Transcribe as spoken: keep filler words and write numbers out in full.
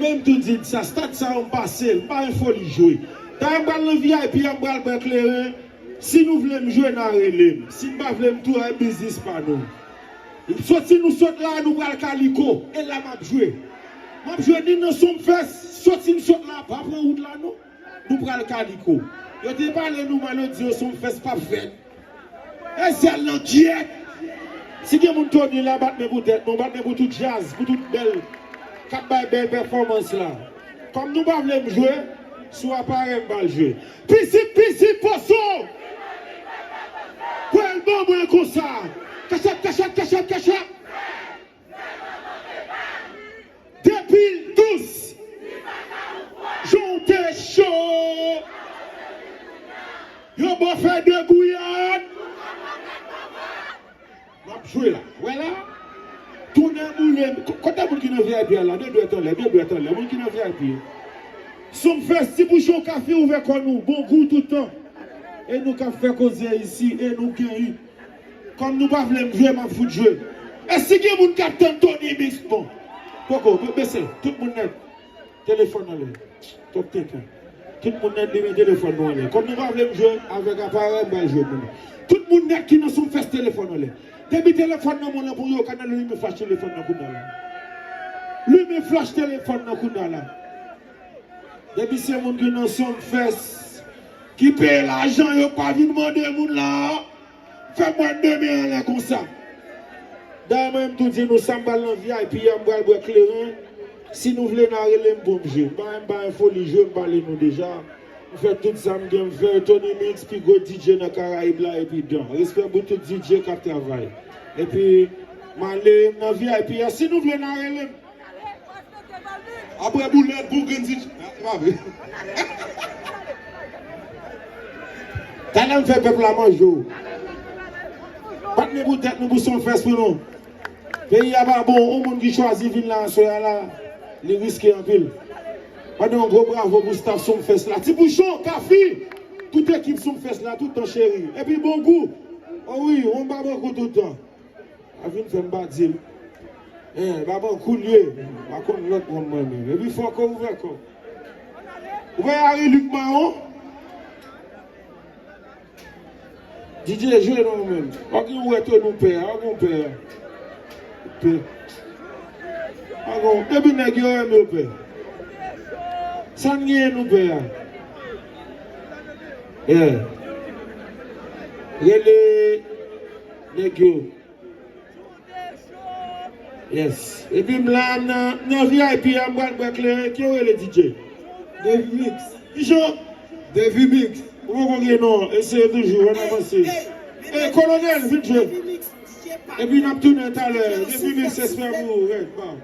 Menm tou di sa, stad sa yo m pase l, m pa gen foli jwe. Talè m pral nan V I P a, m pral bwè kleren. Si nou vle m jwe, n a rele m. Si n pa vle m tou, e biznis pa nou. Soti nou sot la, nou pral Kaliko. E la m ap jwe. M ap jwe ni nan Sumfest, soti n sot la, pa pran wout la non. Nou pral Kaliko. Yo te pale nou mal, yo di yo Sumfest p ap fèt. E zyèl nan kyèt. Si gen moun Tony la, bat men pou tèt nou, bat men pou tout djaz, pou tout bèl, k ap bay bèl pèfòmans la. Kòm nou pa vle m jwe, sou aparèy m pral jwe. Pisip, pisip, poso! Pral ban mwen konsa. Kachèt, kachèt, kachèt, kachèt. Depi l dous, jan w te cho. Yo ba w fè de gouyad. M ap jwe la. Wè la. Tounen boule. Ko-, kote moun ki nan V I P a la? De dwèt anlè, de dwèt anlè. Moun ki nan V I P. Sumfest, Ti Bouchon, Kafi, ouvè kò nou. Bon gou toutan. E nou k ap fè koze isi. E nou gen wi. Kòm nou pa vle m jwe, m ap fout jwe. E si gen moun k ap tann Tony Mix, bon. Poko, be-, bese, tout moun nèt. Telefòn anlè. Twòp tenten. Tout moun nèt limen telefòn nou anlè. Kòm nou pa vle m jwe, avèk aparèy m pral jwe moun. Tout moun nèt ki nan Sumfest telefòn anlè. Depi telefòn nan men w lan pou yo, kanal limen flach telefòn nan kounye a la. Limen flach telefòn nan kounye a la. Depi se moun ki nan Sumfest, ki peye lajan yo pa vin mande moun la, fè m wè de men anlè konsa. Dayè mwen m tou di nou sa m pral nan V I P a, m pral bwè kleren. Si nou vle n a rele m pou m jwe. M pa, m pa gen foli jwe, m pale nou deja. M fè tout sa m gen m fè. Tony Mix, pi gwo D J nan Karayib la epi dan. Respè pou tout D J k ap travay. Epi, m ale nan V I P a. Si nou vle n a rele m. Apre boulèt pou grenn ti. Ah, pa vre. Talè m fè pèp la manje w. Bat men pou tèt nou pou Sumfest pou nou. Peyi a pa bon, yon moun ki chwazi vin la aswè a la, li riske anpil. Mande yon gwo bravo pou staff Sumfest la. Ti Bouchon, Kafi, tout ekip Sumfest la, tout tan cheri. Epi bon gou. O wi, yon babankou tout tan. A vin fè m pa di l. Eh, babankou l ye. Pa konn lòt moun mwen menm. Epi fò ke w ouvè kò. Ou wè Harry Luc Mahon? D J jwe non menm. Ou gen wè Tony pè a, ou gon pè a. Pè. A gon, depi nèg yo renmen yo pè. Sa n genyen nou pè a. Yeah. Rele nèg yo. Yes. Epi m la nan, nan V I P a, m pral bwè kleren, ki yo rele D J? Davy Mix. Kijan? Davy Mix. Ou poko gen non, eseye toujou, ann avanse. E, Kolonèl, vin jwe. Epi n ap tounen talè. Davy Mix, respè pou ou, rèd, ba.